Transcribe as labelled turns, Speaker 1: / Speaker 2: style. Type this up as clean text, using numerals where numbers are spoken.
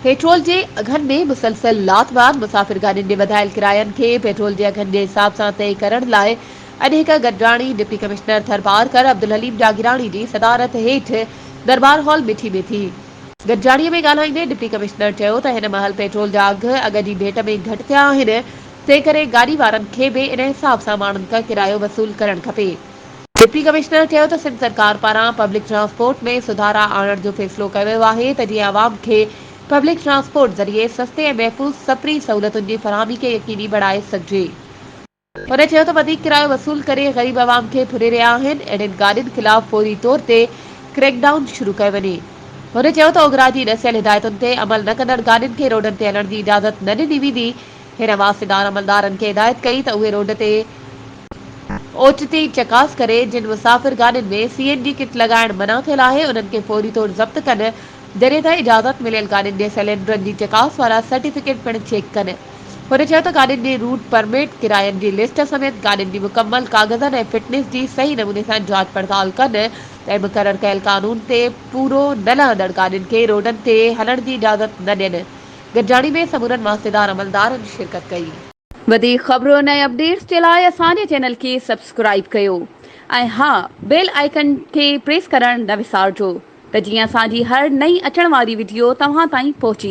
Speaker 1: Petrol جي اگهن ۾ مسلسل لاٿ بعد مسافر گاڏين جي وڌايل ڪراين کي پيٽرول جي اگهن جي حساب سان طئي ڪرڻ لاء اڄ هڪ گڏجاڻي ڊپٽي ڪمشنر ٿرپارڪر عبدالحليم جاگيراڻي جي صدارت هيٺ درٻار هال مٺي ۾ ٿي. گڏجاڻي ۾ ڳالهائيندي ڊپٽي ڪمشنر چيو ته هن مهل پيٽرول جا اگهه اڳ جي ڀيٽ ۾ گهٽ ٿيا آهن تنهن ڪري گاڏي وارن کي به ان حساب سان ماڻهن کان ڪرايو وصول ڪرڻ کپي. ڊپٽي ڪمشنر چيو ته سنڌ سرڪار پاران پبلڪ ٽرانسپورٽ ۾ سڌارا آڻڻ جو فيصلو ڪيو ويو آهي ته جيئن عوام کي پبلڪ ٽرانسپورٽ ذريعي سستي ۽ محفوظ سفري سهولتن جي فراهمي کي يقيني بڻائي سگهجي. هن چيو ته وڌيڪ ڪرايو وصول ڪري غريب عوام کي ڦري رهيا آهن، اهڙين گاڏين خلاف فوري طور تي ڪريڪ ڊائون شروع ڪيو وڃي. هن چيو ته اوگرا جي ڏسيل هدايتن تي عمل نه ڪندڙ گاڏين کي روڊن تي هلڻ جي اجازت نه ڏني ويندي. هن واسطيدار عملدارن کي هدايت ڪئي ته اهي روڊ تي اوچتي چڪاس ڪري جن مسافر گاڏين ۾ سي اين جي ڪٽ لڳائڻ منع ٿيل آهي انهن کي فوري طور ضبط ڪن جڏهن ته اجازت مليل گاڏين جي سلينڊرن جي چڪاس وارا سرٽيفڪيٽ پڻ چيڪ ڪن. هن چيو ته گاڏين جي روٽ پرمٽ، ڪراين جي لسٽ سميت گاڏين جي مڪمل ڪاغذن ۽ فٽنس جي صحيح نموني سان جاچ پڙتال ڪن ۽ مقرر ڪيل قانون تي پورو نه لهندڙ گاڏين کي روڊن تي هلڻ جي اجازت نه ڏين. گڏجاڻي ۾ سمورن واسطيدار عملدارن شرڪت ڪئي. وڌيڪ خبرن ۽ اپڊيٽس جي لاء اسان جي چينل کي سبسڪرائيب ڪيو ۽ ها بيل آئيڪن کي پريس ڪرڻ نه وسارجو ته جيئن اسان جي هر نئين اچڻ واري وڊيو توهان تائين پهچي.